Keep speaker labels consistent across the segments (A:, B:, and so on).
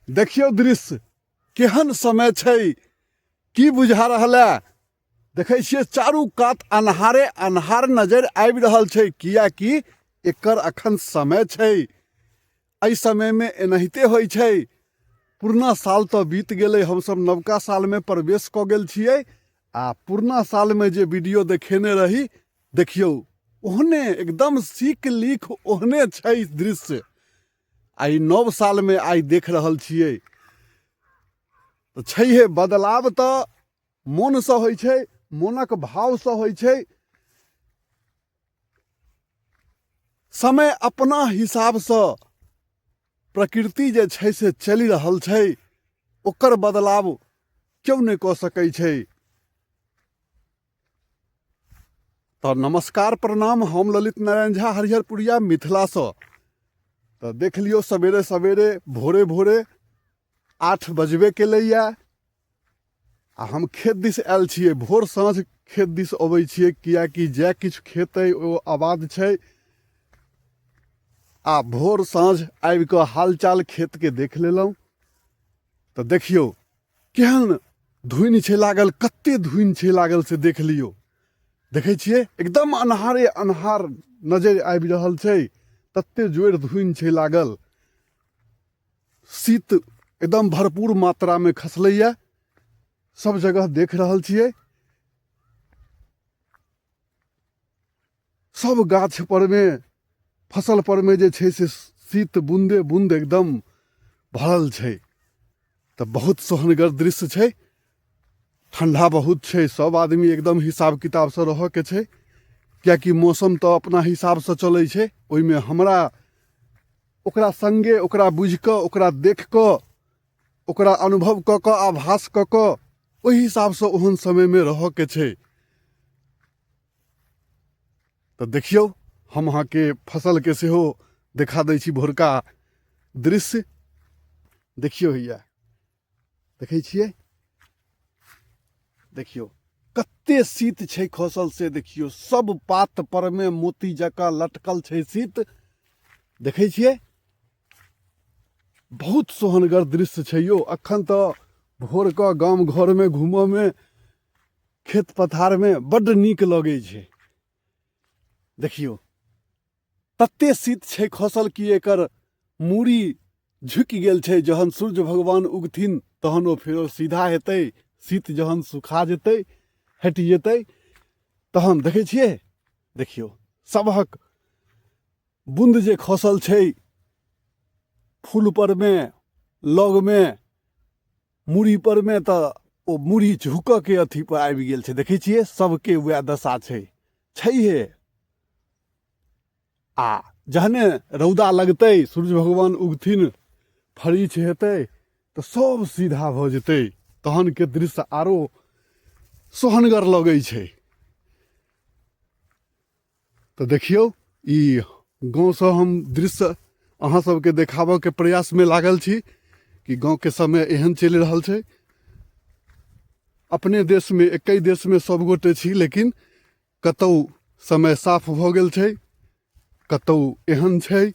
A: देखियौ दृश्य केहन समय छै, की बुझा रहल है। देखै छियै चारू कात अन्हारे अन्हार नजर आबि रहल छै, कियाकि एकर अखन समय छै। एहि समयमे एनाहिते होइ छै। पुरना साल तऽ बीत गेलै, हमसब नवका सालमे प्रवेश कऽ गेल छियै। आ पुरना सालमे जे वीडियो देखेने रही, देखियौ ओहने एकदम सीख लीख ओहने छै दृश्य। आ ई नव सालमे आइ देख रहल छियै तऽ छैहे बदलाव। तऽ मोनसँ होइ छै, मोनक भावसँ होइ छै। समय अपना हिसाबसँ प्रकृति जे छै से चलि रहल छै, ओकर बदलाव केओ नहि कऽ सकै छै। तऽ नमस्कार, प्रणाम, हम ललित नारायण झा हरिहरपुरिया मिथिलासँ। तऽ देख लियौ, सवेरे सवेरे भोरे भोरे 8 बजबे केलैए आ हम खेत दिस आयल छियै। भोर साँझ खेत दिस अबै छियै, किएकि जे किछु खेत अइ ओ आबाद छै आ भोर साँझ आबि कऽ हालचाल खेतके देख लेलहुँ। तऽ देखियौ केहन धुनि छै लागल, कते धुनि छै लागल से देख लियौ। देखै छियै एकदम अन्हारे अन्हार नजरि आबि रहल छै, तते जोर धुनि छै लागल। शीत एकदम भरपूर मात्रामे खसलैए, सब जगह देख रहल छियै। सब गाछ परमे फसल परमे जे छै से शीत बूंदे बूंद एकदम भरल छै। तऽ बहुत सोहनगर दृश्य छै। ठंडा बहुत छै, सब आदमी एकदम हिसाब किताबसँ रहऽके छै, किएकि मौसम तऽ अपना हिसाबसँ चलै छै। ओहिमे हमरा ओकरा सङ्गे ओकरा बुझि कऽ, ओकरा देख कऽ, ओकरा अनुभव कऽ कऽ, आभास कऽ कऽ ओहि हिसाबसँ ओहन समयमे रहऽके छै। तऽ देखियौ, हम अहाँके फसलके सेहो देखा दै छी भोरका दृश्य। देखियौ, हैया देखै छियै, देखियौ कते शीत छै खसल से। देखियौ सब पात पर मे मोती जकाँ लटकल छै शीत। देखै छियै, बहुत सोहनगर दृश्य छै यौ। अखन तऽ भोर कऽ गाम घरमे घूमऽमे खेत पथारमे बड्ड नीक लगै छै। देखियौ तते शीत छै खसल कि एकर मूड़ी झुकि गेल छै। जहन सूर्य भगवान उगथिन तहन ओ फेरो सीधा हेतै। शीत जहन सुखा जेतै, हटि जेतै तहन। देखै छियै, देखियौ सबहक बूंद जे खसल छै फूल पर मे, लग मे, मूड़ी पर मे, तऽ ओ मूड़ी झुकऽ के अथी पर आबि गेल छै। देखै छियै, सबके वएह दशा छै, छैहे। आ जहने रौदा लगतै, सूर्य भगवान उगथिन, फरीछ हेतै तऽ सब सीधा भऽ जेतै। तहन के दृश्य आरो सोहनगर लगै छै। तऽ देखियौ, ई गाँवसँ हम दृश्य अहाँ सबके देखाबऽके प्रयासमे लागल छी कि गाँवके समय एहन चलि रहल छै। अपने देशमे, एके देशमे सब गोटे छी, लेकिन कतौ समय साफ भऽ गेल छै, कतौ एहन छै।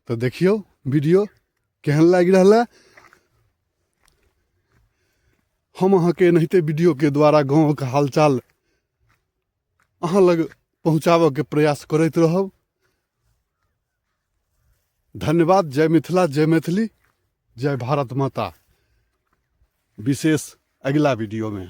A: तऽ देखियौ वीडियो केहन लागि रहल है। हम अहाँके एनाहिते वीडियोके द्वारा गाँवके हालचाल अहाँ लग पहुँचाबऽके प्रयास करैत रहब। धन्यवाद। जय मिथिला, जय मैथिली, जय भारत माता। विशेष अगिला वीडियोमे।